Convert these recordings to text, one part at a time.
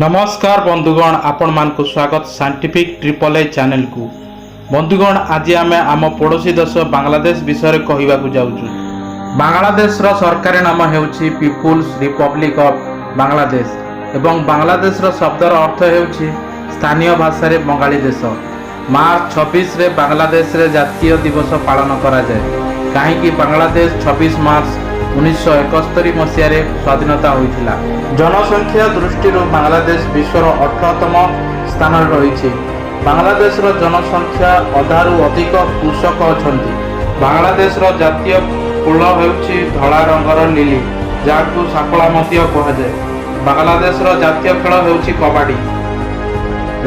ନମସ୍କାର ବନ୍ଧୁଗଣ, ଆପଣମାନଙ୍କୁ ସ୍ୱାଗତ ସାଇଣ୍ଟିଫିକ୍ ଟ୍ରିପଲ୍ ଏ ଚ୍ୟାନେଲକୁ। ବନ୍ଧୁଗଣ, ଆଜି ଆମେ ଆମ ପଡ଼ୋଶୀ ଦେଶ ବାଂଲାଦେଶ ବିଷୟରେ କହିବାକୁ ଯାଉଛୁ। ବାଂଲାଦେଶର ସରକାରୀ ନାମ ହେଉଛି ପିପୁଲ୍ସ ରିପବ୍ଲିକ୍ ଅଫ୍ ବାଂଲାଦେଶ ଏବଂ ବାଂଲାଦେଶର ଶବ୍ଦର ଅର୍ଥ ହେଉଛି ସ୍ଥାନୀୟ ଭାଷାରେ ବଙ୍ଗାଳୀ ଦେଶ। ମାର୍ଚ୍ଚ 26ରେ ବାଂଲାଦେଶରେ ଜାତୀୟ ଦିବସ ପାଳନ କରାଯାଏ, କାହିଁକି ବାଂଲାଦେଶ 26 ମାର୍ଚ୍ଚ 1971 ମସିହାରେ ସ୍ୱାଧୀନତା ହୋଇଥିଲା। ଜନସଂଖ୍ୟା ଦୃଷ୍ଟିରୁ ବାଂଲାଦେଶ ବିଶ୍ୱର 18ତମ ସ୍ଥାନରେ ରହିଛି। ବାଂଲାଦେଶର ଜନସଂଖ୍ୟା ଅଧାରୁ ଅଧିକ କୃଷକ ଅଛନ୍ତି। ବାଂଲାଦେଶର ଜାତୀୟ ଫୁଲ ହେଉଛି ଧଳା ରଙ୍ଗର ଲିଲି, ଯାହାକୁ ଶାପଳା ମଧ୍ୟ କୁହାଯାଏ। ବାଂଲାଦେଶର ଜାତୀୟ ଖେଳ ହେଉଛି କବାଡ଼ି।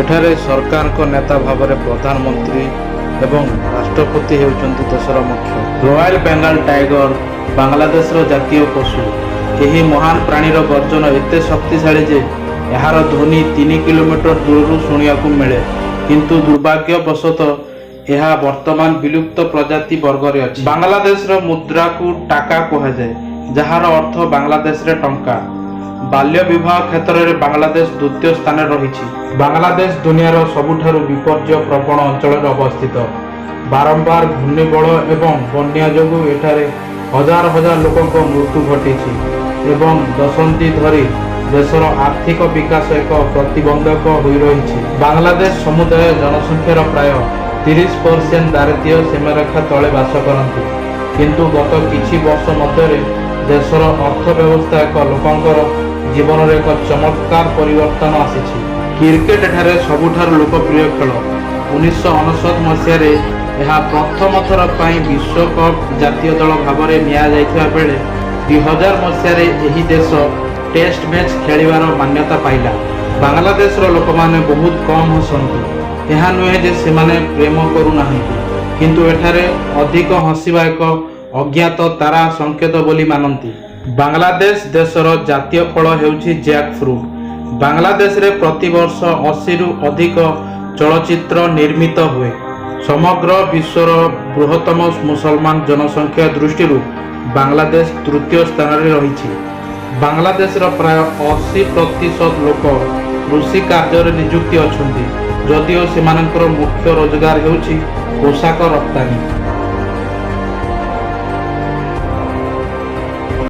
ଏଠାରେ ସରକାରଙ୍କ ନେତା ଭାବରେ ପ୍ରଧାନମନ୍ତ୍ରୀ ଏବଂ ରାଷ୍ଟ୍ରପତି ହେଉଛନ୍ତି ଦେଶର ମୁଖ୍ୟ। ରୟାଲ ବେଙ୍ଗାଲ ଟାଇଗର ବାଂଲାଦେଶର ଜାତୀୟ ପଶୁ। ଏହି ମହାନ ପ୍ରାଣୀର ଗର୍ଜନ ଏତେ ଶକ୍ତିଶାଳୀ ଯେ ଏହାର ଧ୍ୱନି 3 କିଲୋମିଟର ଦୂରରୁ ଶୁଣିବାକୁ ମିଳେ। କିନ୍ତୁ ଦୁର୍ଭାଗ୍ୟବଶତଃ ଏହା ବର୍ତ୍ତମାନ ବିଲୁପ୍ତ ପ୍ରଜାତି ବର୍ଗରେ ଅଛି। ବାଂଲାଦେଶର ମୁଦ୍ରାକୁ ଟାକା କୁହାଯାଏ, ଯାହାର ଅର୍ଥ ବାଂଲାଦେଶରେ ଟଙ୍କା। ବାଲ୍ୟ ବିବାହ କ୍ଷେତ୍ରରେ ବାଂଲାଦେଶ ଦ୍ୱିତୀୟ ସ୍ଥାନରେ ରହିଛି। ବାଂଲାଦେଶ ଦୁନିଆର ସବୁଠାରୁ ବିପର୍ଯ୍ୟୟ ପ୍ରବଣ ଅଞ୍ଚଳରେ ଅବସ୍ଥିତ। ବାରମ୍ବାର ଘୂର୍ଣ୍ଣିବଳୟ ଏବଂ ବନ୍ୟା ଯୋଗୁଁ ଏଠାରେ ହଜାର ହଜାର ଲୋକଙ୍କ ମୃତ୍ୟୁ ଘଟିଛି ଏବଂ ଦଶନ୍ଧି ଧରି ଦେଶର ଆର୍ଥିକ ବିକାଶ ଏକ ପ୍ରତିବନ୍ଧକ ହୋଇ ରହିଛି। ବାଂଲାଦେଶ ସମୁଦାୟ ଜନସଂଖ୍ୟାର ପ୍ରାୟ 30% ଦାରିଦ୍ର୍ୟ ସୀମାରେଖା ତଳେ ବାସ କରନ୍ତି। କିନ୍ତୁ ଗତ କିଛି ବର୍ଷ ମଧ୍ୟରେ ଦେଶର ଅର୍ଥ ବ୍ୟବସ୍ଥା ଏକ ଲୋକଙ୍କର ଜୀବନରେ ଏକ ଚମତ୍କାର ପରିବର୍ତ୍ତନ ଆସିଛି। କ୍ରିକେଟ ଏଠାରେ ସବୁଠାରୁ ଲୋକପ୍ରିୟ ଖେଳ। 1999 ମସିହାରେ ଏହା ପ୍ରଥମ ଥର ପାଇଁ ବିଶ୍ୱକପ୍ ଜାତୀୟ ଦଳ ଭାବରେ ନିଆଯାଇଥିବା ବେଳେ 2000 ମସିହାରେ ଏହି ଦେଶ ଟେଷ୍ଟ ମ୍ୟାଚ୍ ଖେଳିବାର ମାନ୍ୟତା ପାଇଲା। ବାଂଲାଦେଶର ଲୋକମାନେ ବହୁତ କମ୍ ହସନ୍ତି। ଏହା ନୁହେଁ ଯେ ସେମାନେ ପ୍ରେମ କରୁନାହାନ୍ତି, କିନ୍ତୁ ଏଠାରେ ଅଧିକ ହସିବା ଏକ ଅଜ୍ଞାତ ତାରା ସଂକେତ ବୋଲି ମାନନ୍ତି। ବାଂଲାଦେଶ ଦେଶର ଜାତୀୟ ଫଳ ହେଉଛି ଜ୍ୟାକ୍ ଫ୍ରୁଟ୍। ବାଂଲାଦେଶରେ ପ୍ରତିବର୍ଷ 80ରୁ ଅଧିକ ଚଳଚ୍ଚିତ୍ର ନିର୍ମିତ ହୁଏ। ସମଗ୍ର ବିଶ୍ୱର ବୃହତ୍ତମ ମୁସଲମାନ ଜନସଂଖ୍ୟା ଦୃଷ୍ଟିରୁ ବାଂଲାଦେଶ ତୃତୀୟ ସ୍ଥାନରେ ରହିଛି। ବାଂଲାଦେଶର ପ୍ରାୟ 80% ଲୋକ କୃଷି କାର୍ଯ୍ୟରେ ନିଯୁକ୍ତି ଅଛନ୍ତି, ଯଦିଓ ସେମାନଙ୍କର ମୁଖ୍ୟ ରୋଜଗାର ହେଉଛି ପୋଷାକ ରପ୍ତାନି।